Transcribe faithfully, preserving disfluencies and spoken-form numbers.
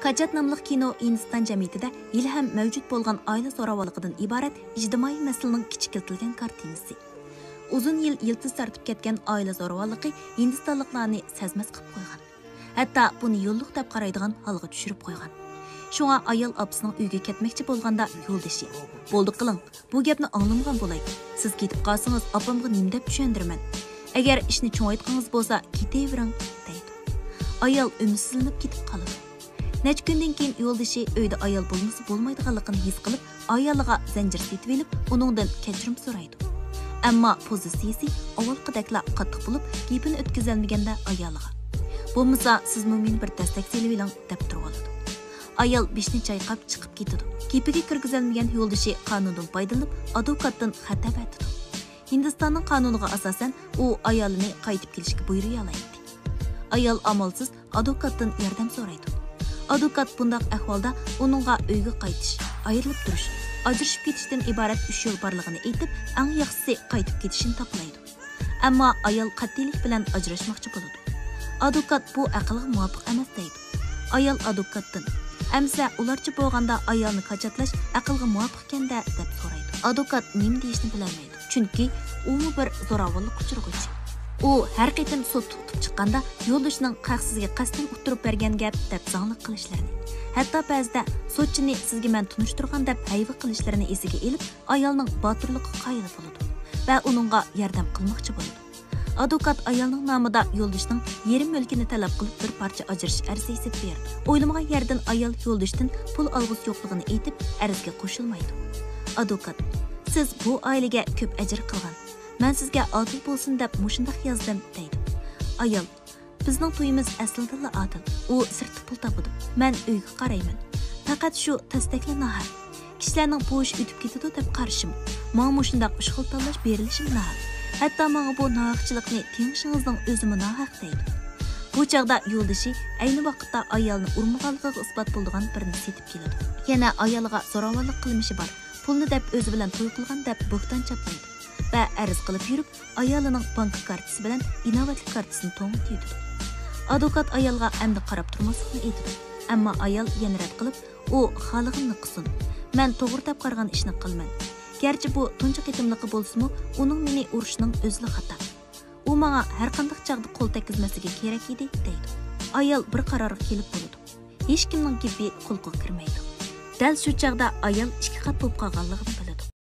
ساجات ناملىق كىنو ھىندىستان جەمئىيىتىدە ھېلىھەم مەۋجۇت بولغان ئائىلە زوراۋانلىقىدىن ئىبارەت ئىجتىمائىي مەسىلىنىڭ كىچىكلىتىلگەن كارتىنىسى. ئۇزۇن يىل يىلتىز تارتىپ كەتكەن ئائىلە زوراۋانلىقى ھىندىستانلىقلارنى سەزمەس قىلىپ قويغان. ھەتتا بۇنى يوللۇق دەپ قارايدىغان ھالغا چۈشۈرۈپ قويغان. شۇڭا ئايال ئاپىسىنىڭ ئۆيىگە كەتمەكچى بولغاندا يولدىشى، «بولدى قىلىڭ، بۇ گەپنى ئاڭلىمىغان بولاي. سىز كېتىپ قالسىڭىز ئاپامغا نېمە دەپ چۈشەندۈرىمەن؟ ئەگەر ئىشنى چوڭايتقىڭىز بولسا كېتىۋېرىڭ» دەيدۇ. ئايال ئۈمىدسىزلىنىپ كېتىپ قالىدۇ. نەچچە كۈندىن كېيىن يولدىشى ئۆيدە ئايال بولمىسا بولمايدىغانلىقىنى ھېس قىلىپ، ئايالىغا زەنجىر سېتىۋېلىپ، ئۇنىڭدىن كەچۈرۈم سورايدۇ. ئەمما پوزىتسىيىسى ئاۋۋالقىدەكلا قاتتىق بولۇپ، گېپىنى ئۆتكۈزەلمىگەندە ئايالىغا، «بولمىسا سىزمۇ مېنى بىر دەستەك سېلىۋېلىڭ» دەپ تۇرۇۋالىدۇ. ئايال بېشىنى چايقاپ چىقىپ كېتىدۇ. گېپىگە كىرگۈزەلمىگەن يولدىشى قانۇندىن پايدىلىنىپ، ئادۋوكاتتىن خەت ئەۋەتىدۇ. ھىندىستاننىڭ قانۇنىغا ئاساسەن، ئۇ ئايالىنى قايتىپ كېلىشكە بۇيرۇيالايتتى. ئايال ئامالسىز ئادۋوكاتتىن ياردەم سورايدۇ. ئادۋوكات بۇنداق ئەھۋالدا ئۇنىڭغا ئۆيگە قايتىش، ئايرىلىپ تۇرۇش، ئاجرىشىپ كېتىشتىن ئىبارەت ئۈچ يول بارلىقىنى ئېيتىپ، ئەڭ ياخشىسى قايتىپ كېتىشىنى تاپىلايدۇ. ئەمما ئايال قەتئىيلىك بىلەن ئاجراشماقچى بولىدۇ. ئادۋوكات بۇ ئەقىلگە مۇۋاپىق ئەمەس دەيدۇ. ئايال ئادۋوكاتتىن، «ئەمىسە ئۇلارچە بولغاندا ئايالنى كاچاتلاش ئەقىلگە مۇۋاپىقكەن-دە» دەپ سورايدۇ. ئادۋوكات نېمە دېيىشنى بىلەلمەيدۇ. چۈنكى ئۇمۇ بىر زوراۋانلىققا ئۇچرىغۇچى. ئۇ ھەر قېتىم سوتتا ئۇتۇپ چىققاندا يولدىشىنىڭ خەقسىزگە قەستەن ئۇتتۇرۇپ بەرگەن گەپ دەپ زاڭلىق قىلىشلىرىنى، ھەتتا بەزىدە سوتچىنى سىزگە مەن تونۇشتۇرغان دەپ ھەيۋە قىلىشلىرىنى ئېسىگە ئېلىپ، ئايالنىڭ باتۇرلۇقىغا قايىل بولىدۇ ۋە ئۇنىڭغا ياردەم قىلماقچى بولىدۇ. ئادۋوكات ئايالنىڭ نامىدا يولدىشىنىڭ يېرىم مۈلكىنى تەلەپ قىلىپ، بىر پارچە ئاجرىشىش ئەرزى ئېيتىپ بېرىدۇ. ئويلىمىغان يەردىن ئايال يولدىشىدىن پۇل ئالغۇسى يوقلۇقىنى ئېيتىپ، ئەرزگە قوشۇلمايدۇ. ئادۋوكات، «سىز بۇ ئائىلىگە كۆپ ئەجىر قىلغان. مەن سىزگە ئادىل بولسۇن دەپ مۇشۇنداق يازدىم» دەيدۇ. ئايال، «بىزنىڭ تويىمىز ئەسلىدىنلا ئادىل. ئۇ سىرتتا پۇل تاپىدۇ، مەن ئۆيگە قارايمەن. پەقەت شۇ تەستەكلا ناھەق. كىشىلەرنىڭ بوشى ئۆتۈپ كېتىدۇ دەپ قارىشىم، ماڭا مۇشۇنداق ئۈچ خىل تاللاش بېرىلىشىمۇ ناھەق. ھەتتا ماڭا بۇ ناھەقچىلىقنى تېڭىشىڭىزنىڭ ئۆزىمۇ ناھەق» دەيدۇ. بۇ چاغدا يولدىشى ئەينى ۋاقىتتا ئايالىنى ئۇرمىغانلىقىغا ئىسپات بولىدىغان بىرنى سېتىپ كېلىدۇ. يەنە ئايالىغا زوراۋانلىق قىلمىشى بار، پۇلنى دەپ ئۆزى بىلەن توي قىلغان دەپ بوھتان چاپلايدۇ ۋە ئەرز قىلىپ يۈرۈپ، ئايالىنىڭ بانكا كارتىسى بىلەن ئىناۋەتلىك كارتىسىنى توڭلىتىۋېتىدۇ. ئادۋوكات ئايالغا ئەمدى قاراپ تۇرماسلىقنى ئېيتىدۇ، ئەمما ئايال يەنە رەت قىلىپ، «ئۇ خالىغىنىنى قىلسۇن. مەن توغرا دەپ قارىغان ئىشنى قىلىمەن. گەرچە بۇ تۇنجى قېتىملىقى بولسىمۇ، ئۇنىڭ مېنى ئۇرۇشىنىڭ ئۆزىلا خاتا. ئۇ ماڭا ھەرقانداق چاغدا قول تەگكۈزمەسلىكى كېرەك ئىدى» دەيدۇ. ئايال بىر قارارغا كېلىپ بولىدۇ. ھېچكىمنىڭ گېپى قۇلىقىغا كىرمەيدۇ. دەل شۇ چاغدا ئايال ئىككى قات بولۇپ قالغانلىقىنى بىلىدۇ.